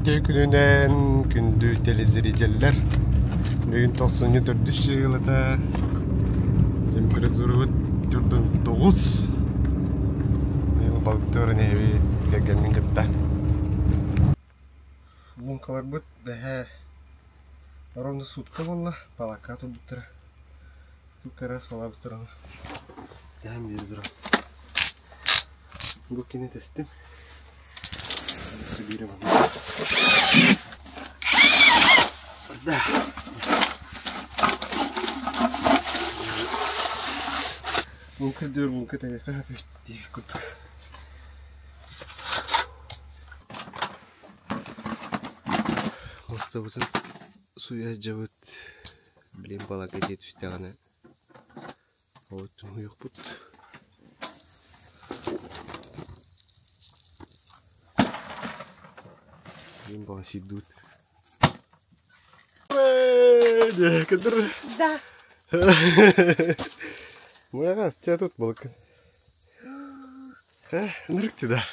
Үтүө күнүнэн күндү телезрителлэр! Бүгүн тохсунньу төрдүс сыылата температурабыт 49. Балыктыырын эһэбит кэргэммин кытта. Луҥкаларбыт бэһээ ровно сутка буолла, палаакка турбуттара. Сутка раз халаабыттар аны. Тэһэн биэри турар. Бу кини тэстим. Муҥкыр муҥка тэйэххэ дии курдук. Муостабытын сууйа сылдьабыт. Блин балака дии түстэҕинэ Уйукпут. Блин баҕас идут. Да. Моя тебя тут балык. Нырык да.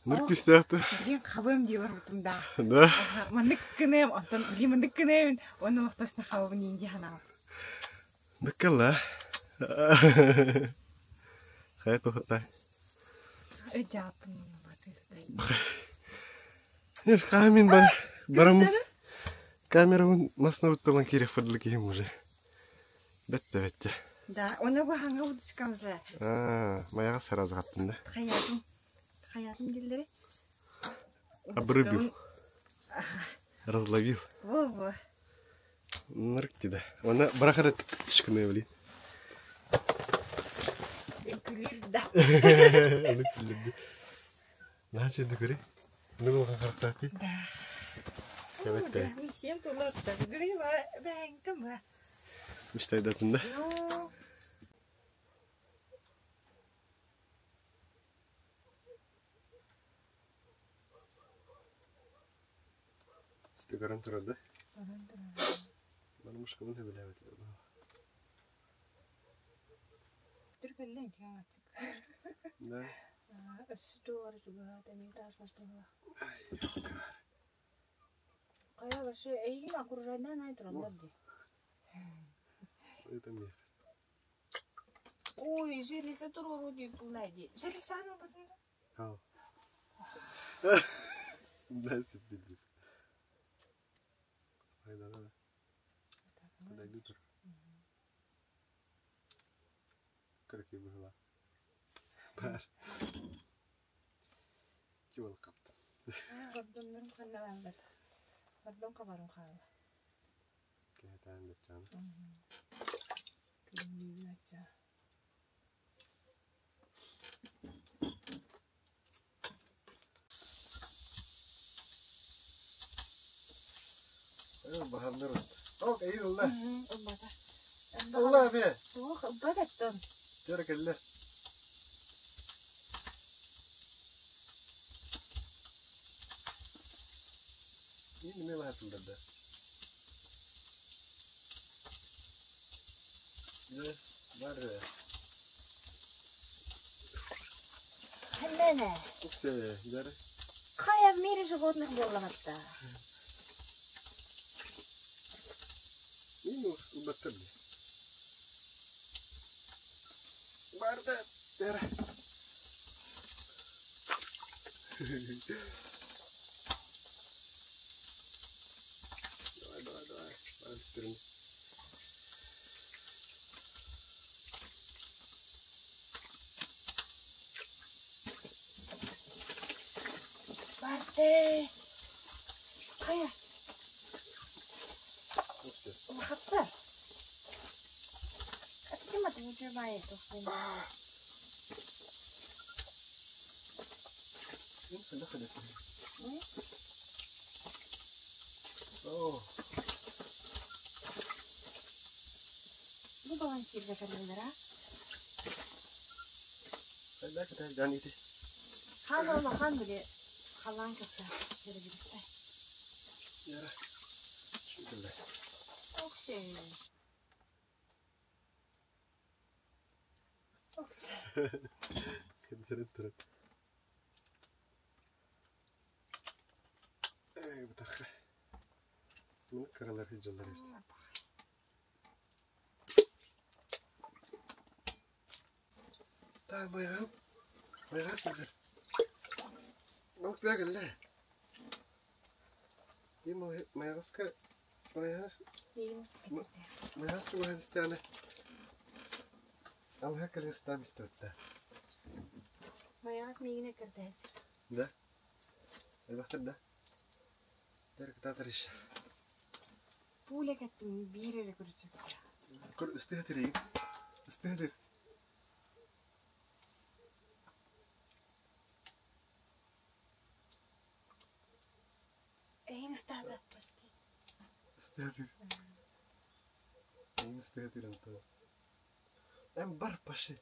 Нырык түстэхті. Блин, хабым дии барбытым да. Да. Маннык гыныам, онтон блин маннык гыныам, уонна олохтошно хабыбын иин дии санаабыт. Быккалла. Хайа туһатай. Өйдөөппүн Камин бар. Барам. Камерабын маснабыттан киирэх фадлы киһим уже. Бэтте бэтте. Да, оны бу хаңа удускамза. Аа, маяга сразу хаптын да. Хаятым. Хаятым диллери. Обрубил. Разловил. Во-во. Нарктида. Она барахара тышканы блин. Күлүр да. Аны күлүрдү. Наачы дүкүри. Ну булган характаати. Да. Кебетте. Всем тулатта. Грива бәңкім. Миштайдатында. Ну, Үстүгөрөн турар да. Бары мушкабын хөбүлээбэтилэр. Түркөллен тигэн ацык. Да. Өссө туора чугаһаата эмиэ таас бас быһыылаах. Ай, Хайа вообще эйигин окружайдаан ай тураллар дии. Это мне. Ой, железо туруору дии буллай дии. Железаны ылбытын да? Ал. Да, сидит. Ай, да, да. Подойди тур. Красивый была. Бар. Киол капты. Гордоннорум ханна бааллар. Гордон хабарым хаалла. Кэтээн бэтчан. Күлүмнүүбүн ачча. Баһаннар. Ок, эйин ылла. Ылбата. Ылла бе. Туох ылбат аттон. Төр кэллэ. Мин неме лаһатылдар да. Дьэ, бар Хэннэне. Уксе, дьэ. Хайа в мире животных буоллаҕатта. Мин ылбаттар дии. Барда, тер. Давай, давай, давай. Баран түстүрүн. Барте. Хайа. Уксе. Улахаттар. Атыма тыгычырмай тохтун. Хада хада. Оо. Бу балансирга кэллилэр а? Хада хада жан ити. Хаан улахан били халаан кытта сэрэгиритэ. Яра. Шүкүрлэр. Оксе. Оксе. Кэдэрэн турар. Бутахха. Маны кыралар сылдьаллар эбит. Так, байҕам. Байҕа сылдьар. Балык бэйэ кэллэ. Им майаҕаска майаҕас майаҕас чугаһаан истэҕинэ алыһа кэлэн ыстаан истибэттэ. Майаҕас миигин эккирдэһэр. Да? Элбэхтэр да? Дьарыктаатар еще. Пуля кэттим биир эрэ күрүчүк. Көр ыстыһа тирийин. Ыстыһа тир. Эйин ыстаата почти. Ыстыһа тир. Эйин ыстыһа тир онто. Эм бар паши.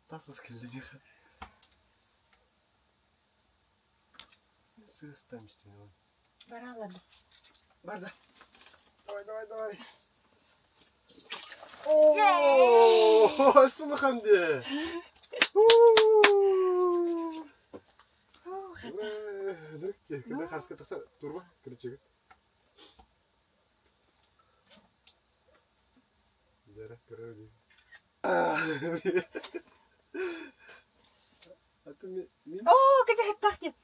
Тас бас кэллиниэхэ. Сыастам истин. Баралар. Бар да. Давай, давай, давай. О, сулахан дии. Нырыкте, когда хаска тоқта турба, короче. Дара, короче. А ты ми... О, кете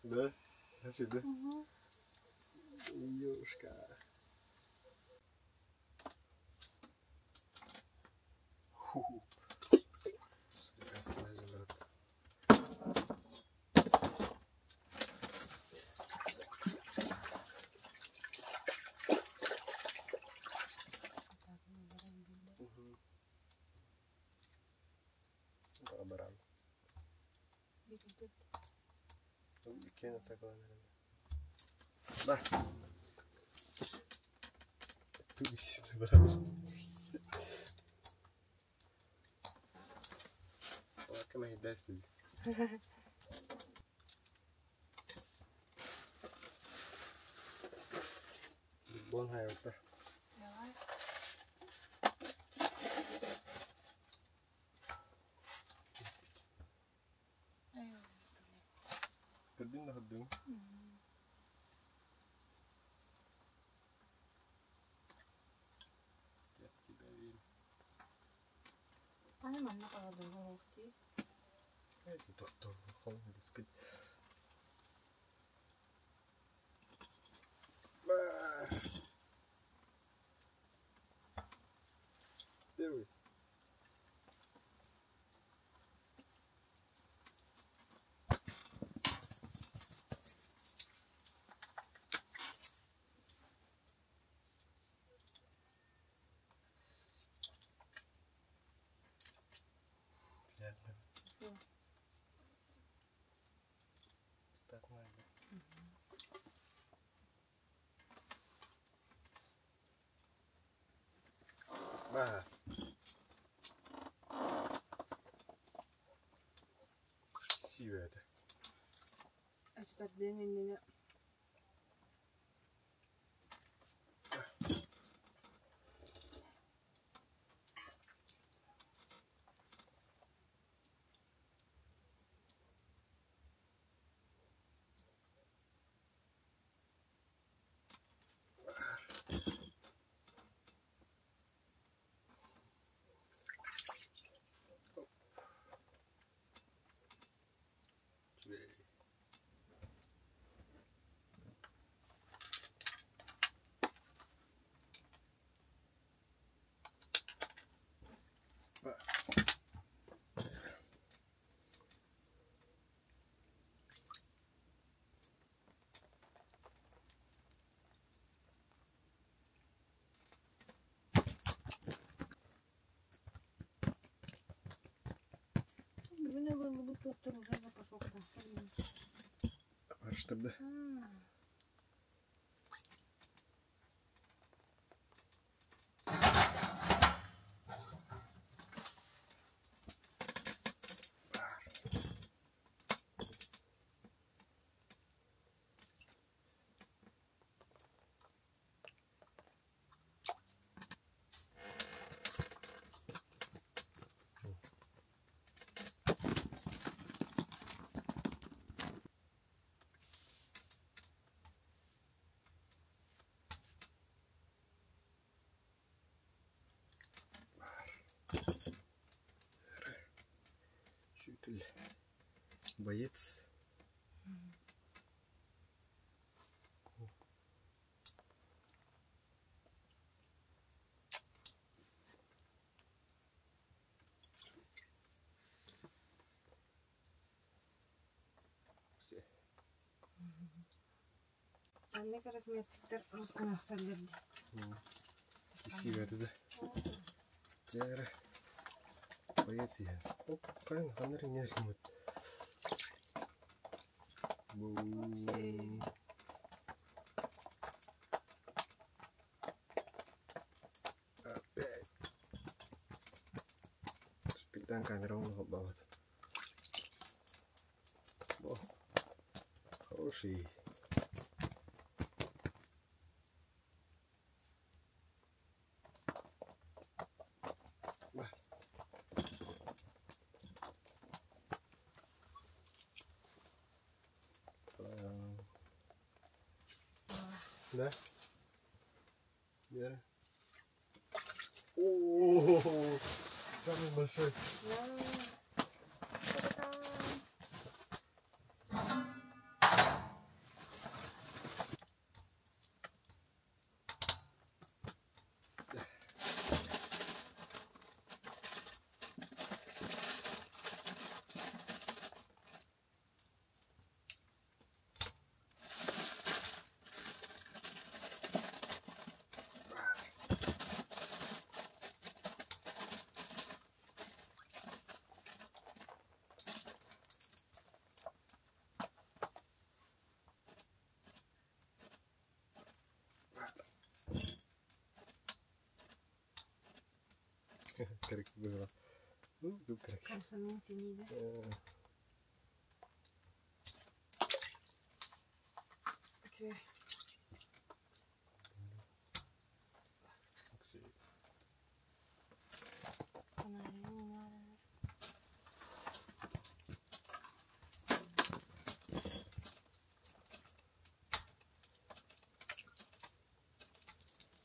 Да, сюда. Юшка. Ху. Баран. Да. Тусь, брат. Балака даст. Бон хайвата. Давай. Көрдүн да көрдүн. Я в тебя верю. Аны манна қалады дии. Это тохтор холм дискать. Первый. Приятно. Так надо. Ага. Красивая это. Это торден. Барыштырды. Маннык размерчиктар русском охсоллор дии. Исиибэти да. Дьэ боец иһэ. Оп, хайан ханна эрэ гыммыт. Бу Опять. Спектан камера он холбаабат. О, хороший. Да? Вера? О, самый большой. Корректно было. Ну, корректно.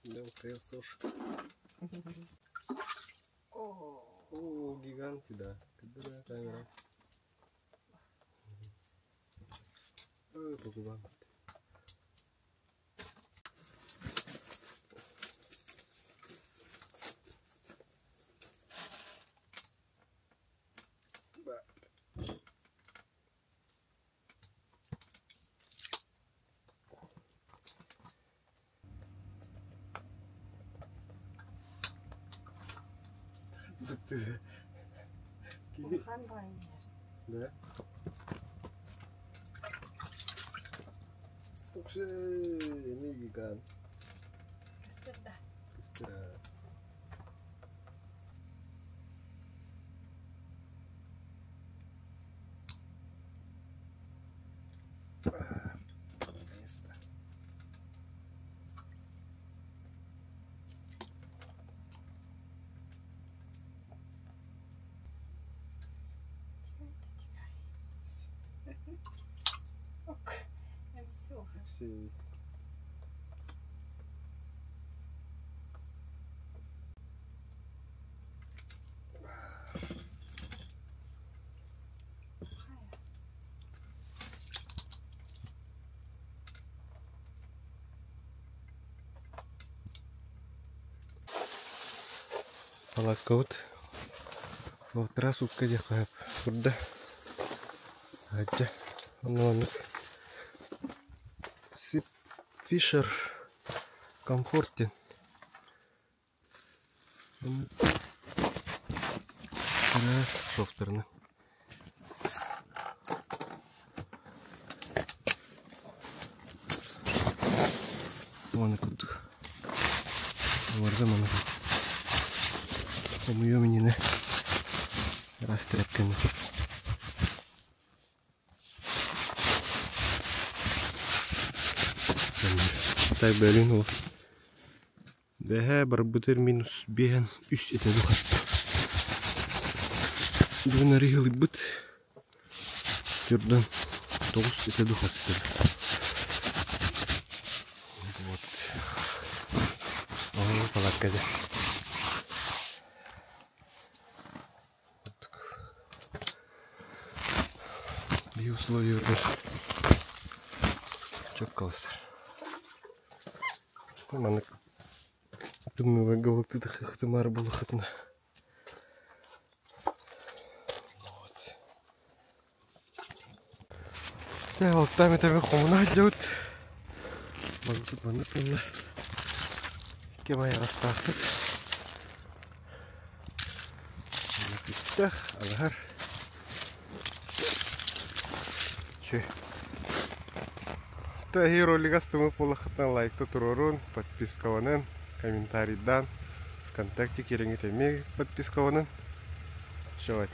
Да, сошек. О, гиганты, да. Когда камера. Ой, по губам. Улахан баайдар. Да. Уксы, эмиэ гигант. Көстөр да. Көстөр. Наконец-то. Тихо, тихо. Ок, I'm so Все. Палаткабыт балтараа суукка диэххэ сөп турда. Адьа, онно маннык Сип Фишер Комфорт диэн шовтарына. Маны курдук. Олорго маны хомуйуом иннинэ раз тряпканы. Так бөлүн ол. Бэһээ барбытыр минус биэһэн үс этэ духат. Бүгүн арыйылыйбыт. Түрдөн тоҕус этэ духас этэ. Вот. Ол палаткада. Вот. Би условия чөккалсар. Маннык тымныы галактыта булахытына. Вот. Тэ, алтаами тэбэ хомуна сылдьабыт. Маннык маннык буолла. Ким айаҕастаахтык. Бүттэх, алаһар. Чү. Та ролик астымыт буоллаххытына лайкта туруорун, подпискаланын, комментарийдаан, ВКонтакте киирэҥҥит эмиэ подпискаланын. Все.